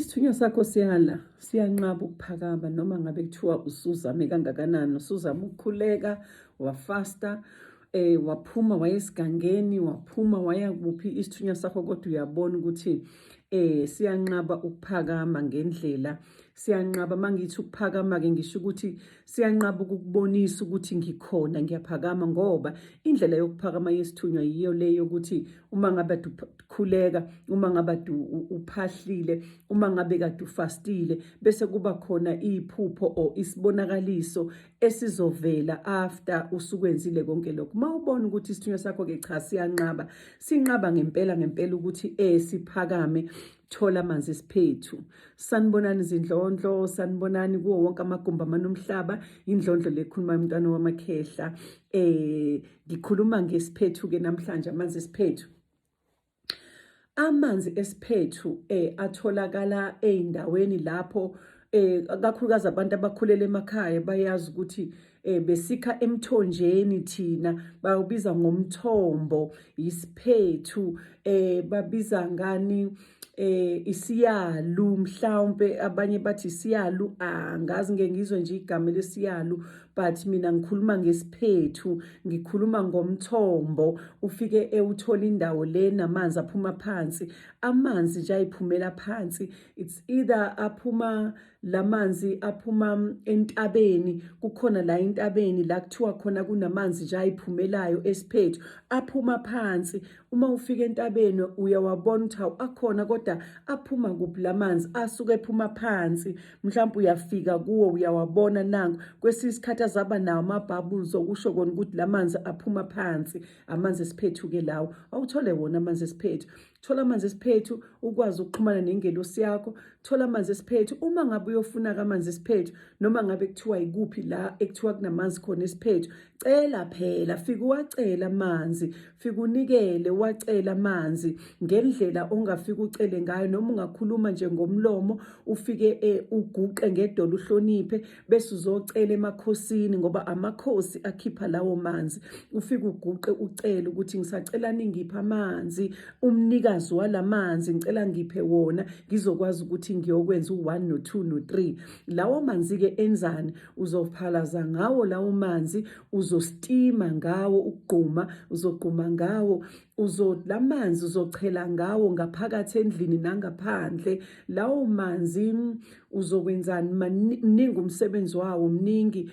Isithunywa sakho siyala, siyanqaba ukuphakama noma ngabe kuthiwa usuzame kangakanani, usuzama ukukhuleka, wafasta, waphuma waya esigangeni, waphuma waya kuphi isithunywa sakho kodwa uyabona ukuthi siyanqaba ukuphakama ngendlela. Siyanqaba mangithi ukuphakama ke ngisho ukuthi siyanqaba ukukubonisa ukuthi ngikhona ngiyaphakama ngoba indlela yokuphakama yesithunywa yiyo le yokuthi uma ngabe ukhuleka, uma ngabe uphahlile, uma ngabe kade ufastile, bese kuba khona iphupho or isibonakaliso esizovela after usukwenzile konke lokho. Uma ubona ukuthi isithunywa sakho ke cha siyanqaba, sinqaba ngempela ngempela ukuthi siphakame, thola amanzi esiphethu. Sanibonani zindlondlo, sanibonani kuwo wonke amagumbi amanomhlaba, indlondlo lekhuluma umntwana wamakhehla. Ngikhuluma ngesiphethu ke namhlanje, amanzi esiphethu. Amanzi esiphethu atholakala ey'ndaweni lapho kakhulukazi abantu abakhulele emakhaya bayazi ukuthi besikha emthonjeni thina bawubiza ngomthombo isiphethu babiza ngani isiyalu mhlawumbe abanye bathi isiyalu angazi ngeke ngizwe nje igama lesiyalu but mina ngikhuluma ngesiphethu ngikhuluma ngomthombo ufike ewuthola indawo le namanzi aphuma phansi amanzi nje ayiphumela phansi it's either aphuma lamanzi aphuma entabeni kukhona la entabeni la kuthiwa khona kunamanzi nje ayiphumelayo esiphethu aphuma phansi uma ufika entabeni uyawabona ukuthi hawu akhona kodwa aphuma kuphi lamanzi asuke ephuma phansi mhlawumbe uyafika kuwo uyawabona nangu kwesinye isikhathi azaba nawo ama-bubbles okusho kona ukuthi lamanzi aphuma phansi amanzi esiphethu-ke lawo awuthole wona amanzi esiphethu thola amanzi esiphethu ukwazi ukuxhumana nengelosi yakho thola amanzi esiphethu uma ngabe uyofuna amanzi esiphethu noma ngabe kuthiwa ikuphi la ekuthiwa kunamanzi khona esiphethu cela phela fika uwacela amanzi fika unikele uwacela amanzi ngendlela ongafika ucele ngayo noma ungakhuluma nje ngomlomo ufike uguqe ngedolo uhloniphe bese uzocela emakhosini ngoba amakhosi akhipha lawo manzi ufike uguqe ucele ukuthi ngisacela ningiphe amanzi umnikazi walamanzi ngicela ngiphe wona ngizokwazi ukuthi ngiyokwenza u1 no2 no3 lawo manzi ke enzani uzophalaza ngawo lawo manzi uzostima ngawo ukugquma uzogquma ngawo uzo lamanzi uzochela ngawo ngaphakathi endlini nangaphandle lawo manzi uzokwenzani mningi umsebenzi wawo mningi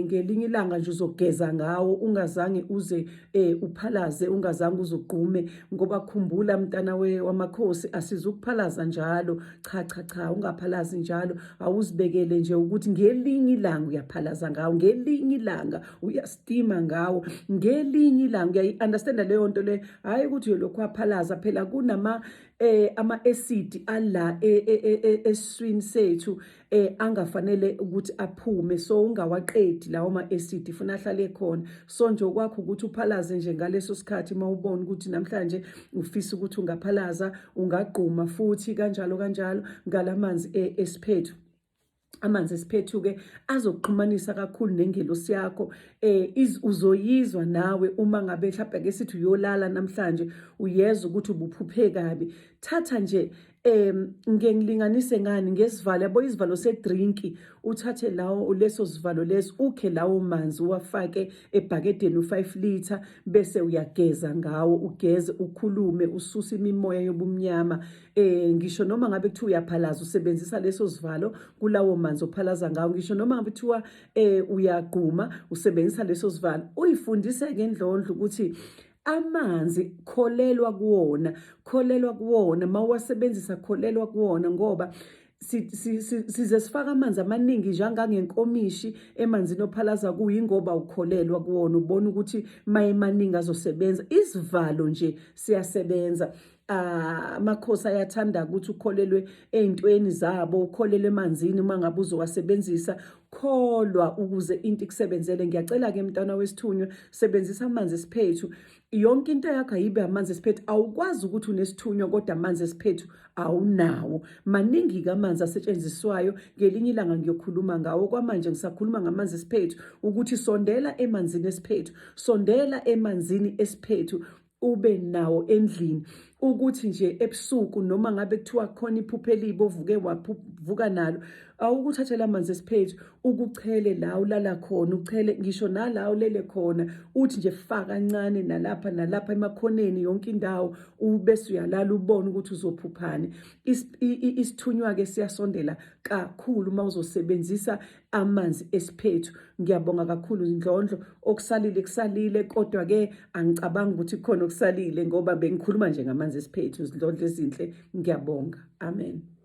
ngelinye ilanga nje uzogeza ngawo ungazange uze uphalaze ungazange uzogqume ngoba khumbula mntana wamakhosi asizukuphalaza njalo cha cha cha ungaphalazi njalo awuzibekele nje ukuthi ngelinye ilanga uyaphalaza ngawo ngelinye ilanga uyastima ngawo ngelinye ilanga uyayi-understanda leyo nto le hhayi ukuthi uyolokhu waphalaza phela kunama ama-acid ala esiswini sethu angafanele ukuthi aphume so ungawaqedi lawo ma-acid funa ahlale khona so nje okwakho ukuthi uphalaze nje ngaleso sikhathi uma ubona ukuthi namhlanje ufisa ukuthi ungaphalaza ungagquma futhi kanjalo kanjalo ngalamanzi esiphethu amanzi esiphethu ke azokuxhumanisa kakhulu nengelosi yakho uzoyizwa nawe uma ngabe mhlawumbe ke sithi uyolala namhlanje uyezwa ukuthi ubuphuphe kabi thatha nje ngike ngilinganise ngani ngesivalo yabo isivalo sedrinki uthathe lawo leso sivalo leso ukhe lawo manzi uwafake ebhakedeni u5 liter bese uyageza ngawo ugeze ukhulume ususe imimoya yobumnyama ngisho noma ngabe kuthiwa uyaphalaza usebenzisa leso sivalo kulawo manzi ophalaza ngawo ngisho noma ngabe kuthiwa uyagquma usebenzisa leso sivalo uyifundise ngendlondlo ukuthi amanzi kholelwa kuwona kholelwa kuwona mawuwasebenzisa kholelwa kuwona ngoba size sifaka amanzi amaningi njengangenkomishi emanzini ophalaza kuyingoba ukholelwa kuwona ubona ukuthi mayemaningi azosebenza isivalo nje siyasebenza amakhosi ayathanda ukuthi ukholelwe ey'ntweni zabo ukholelwe emanzini uma ngabe uzowasebenzisa kholwa ukuze into ikusebenzele ngiyacela-ke mntwana wesithunywa sebenzisa amanzi esiphethu yonke into yakho ayibe amanzi esiphethu awukwazi ukuthi unesithunywa kodwa amanzi esiphethu awunawo maningi-ke amanzi asetshenziswayo ngelinye ilanga ngiyokhuluma ngawo kwamanje ngisakhuluma ngamanzi esiphethu ukuthi sondela emanzini esiphethu sondela emanzini esiphethu ube nawo endlini Ukuthi nje ebusuku noma ngabe kuthiwa khona iphupho elibi ovuke wavuka nalo, awukuthathe la manzi esiphethu ukuchele la ulala khona, uchele ngisho nala ulele khona, uthi nje fa kancane nalapha nalapha emakhoneni yonke indawo, ubese uyalala ubone ukuthi uzophuphani. Isithunywa-ke siyasondela kakhulu uma uzosebenzisa amanzi esiphethu. Ngiyabonga kakhulu Ndlondlo, okusalile kusalile, kodwa ke angicabangi ukuthi kukhona okusalile ngoba bengikhuluma nje ngamanzi esiphethu. Zindlondlo ezinhle, ngiyabonga. Amen.